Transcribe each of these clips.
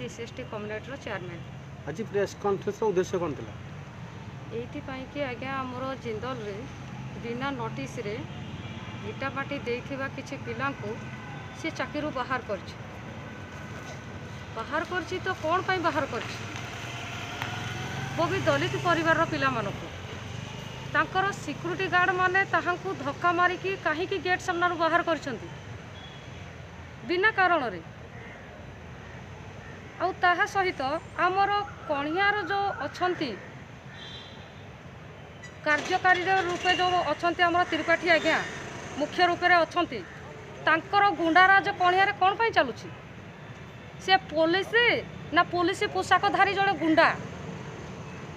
S C S T କମ୍ୟୁନିଟିର chairman. ଆଜି press କନଫରେନ୍ସର ଉଦ୍ଦେଶ୍ୟ କ'ଣ ଥିଲା? ଏଇଥିପାଇଁ କି ଆଜ୍ଞା, ଆମର ଜିନ୍ଦଲରେ ବିନା ନୋଟିସ୍ରେ ଇଟାଭାଟି ଦେଇଥିବା କିଛି ପିଲାଙ୍କୁ ସେ ଚାକିରିରୁ ବାହାର କରିଛି। ବାହାର କରିଛି ତ କ'ଣ ପାଇଁ ବାହାର କରିଛି? वो ବି ଦଳିତ ପରିବାରର ପିଲାମାନଙ୍କୁ ତାଙ୍କର ସିକ୍ୟୁରିଟି ଗାର୍ଡ଼ ମାନେ ତାହାଙ୍କୁ ଧକ୍କା ମାରିକି କାହିଁକି ଗେଟ୍ ସାମ୍ନାରୁ ବାହାର କରିଛନ୍ତି ବିନା କାରଣରେ? ଆଉ ତାହା ସହିତ ଆମର କଣିହାଁର ଯେଉଁ ଅଛନ୍ତି, କାର୍ଯ୍ୟକାରୀ ରୂପେ ଯେଉଁ ଅଛନ୍ତି, ଆମର ତ୍ରିପାଠୀ ଆଜ୍ଞା ମୁଖ୍ୟ ରୂପରେ ଅଛନ୍ତି, ତାଙ୍କର ଗୁଣ୍ଡାରାଜ କଣିହାଁରେ କ'ଣ ପାଇଁ ଚାଲୁଛି? ସେ ପୋଲିସ ନା ପୋଲିସ ପୋଷାକଧାରୀ ଜଣେ ଗୁଣ୍ଡା?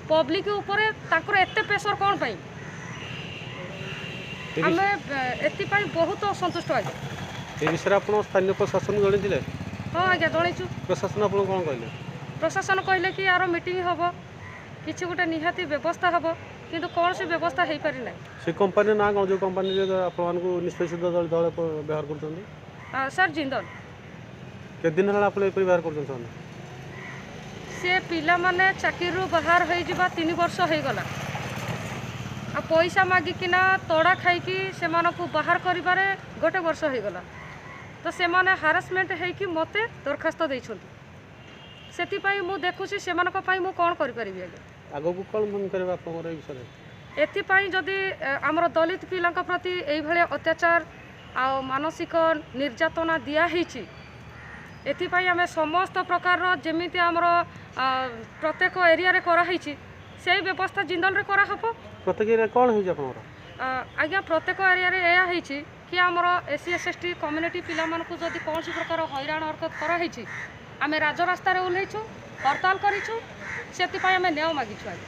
ପବ୍ଲିକ ଉପରେ ତାଙ୍କର ଏତେ ପ୍ରେସର କ'ଣ ପାଇଁ? ଆମେ ଏଥିପାଇଁ ବହୁତ ଅସନ୍ତୁଷ୍ଟ ଆଜ୍ଞା। ଏ ବିଷୟରେ ଆପଣ ସ୍ଥାନୀୟ ପ୍ରଶାସନକୁ ଜଣେଇଥିଲେ? ହଁ ଆଜ୍ଞା, ଜଣେଇଛୁ। ପ୍ରଶାସନ ଆପଣଙ୍କୁ କ'ଣ କହିଲେ? ପ୍ରଶାସନ କହିଲେ କି ଆର ମିଟିଂ ହେବ, କିଛି ଗୋଟେ ନିହାତି ବ୍ୟବସ୍ଥା ହେବ, କିନ୍ତୁ କୌଣସି ବ୍ୟବସ୍ଥା ହେଇପାରି ନାହିଁ। ସେ କମ୍ପାନୀର ନାଁ କ'ଣ, ଯେଉଁ କମ୍ପାନୀରେ ଆପଣମାନଙ୍କୁ ନିଷ୍ପେଷିତ ଦଳ ବ୍ୟବହାର କରୁଛନ୍ତି? ସାର୍, ଜିନ୍ଦଲ। କେତେ ଦିନ ହେଲା ଆପଣ ଏପରି ବ୍ୟବହାର କରୁଛନ୍ତି ସେମାନେ? ସେ ପିଲାମାନେ ଚାକିରିରୁ ବାହାର ହେଇଯିବା 3 ବର୍ଷ ହେଇଗଲା, ଆଉ ପଇସା ମାଗିକିନା ତଡ଼ା ଖାଇକି ସେମାନଙ୍କୁ ବାହାର କରିବାରେ ଗୋଟେ ବର୍ଷ ହେଇଗଲା। ତ ସେମାନେ ହାରାସମେଣ୍ଟ ହେଇକି ମୋତେ ଦରଖାସ୍ତ ଦେଇଛନ୍ତି। ସେଥିପାଇଁ ମୁଁ ଦେଖୁଛି ସେମାନଙ୍କ ପାଇଁ ମୁଁ କ'ଣ କରିପାରିବି ଆଜ୍ଞା। ଆଗକୁ କ'ଣ ଭୂମିକା ରହିବ ଆପଣଙ୍କର ଏ ବିଷୟରେ? ଏଥିପାଇଁ ଯଦି ଆମର ଦଳିତ ପିଲାଙ୍କ ପ୍ରତି ଏଇଭଳିଆ ଅତ୍ୟାଚାର ଆଉ ମାନସିକ ନିର୍ଯାତନା ଦିଆହେଇଛି, ଏଥିପାଇଁ ଆମେ ସମସ୍ତ ପ୍ରକାରର, ଯେମିତି ଆମର ପ୍ରତ୍ୟେକ ଏରିଆରେ କରାହେଇଛି, ସେଇ ବ୍ୟବସ୍ଥା ଜିନ୍ଦଲରେ କରାହେବ। ପ୍ରତ୍ୟେକ ଏରିଆରେ କ'ଣ ହେଇଛି ଆପଣଙ୍କର? ଆଜ୍ଞା, ପ୍ରତ୍ୟେକ ଏରିଆରେ ଏହା ହେଇଛି କି ଆମର S C S S T community ପିଲାମାନଙ୍କୁ ଯଦି କୌଣସି ପ୍ରକାର ହଇରାଣ ହରକତ କରାହେଇଛି, ଆମେ ରାଜରାସ୍ତାରେ ଓହ୍ଲେଇଛୁ, ହରତାଲ କରିଛୁ, ସେଥିପାଇଁ ଆମେ ନ୍ୟାୟ ମାଗିଛୁ ଆଜ୍ଞା।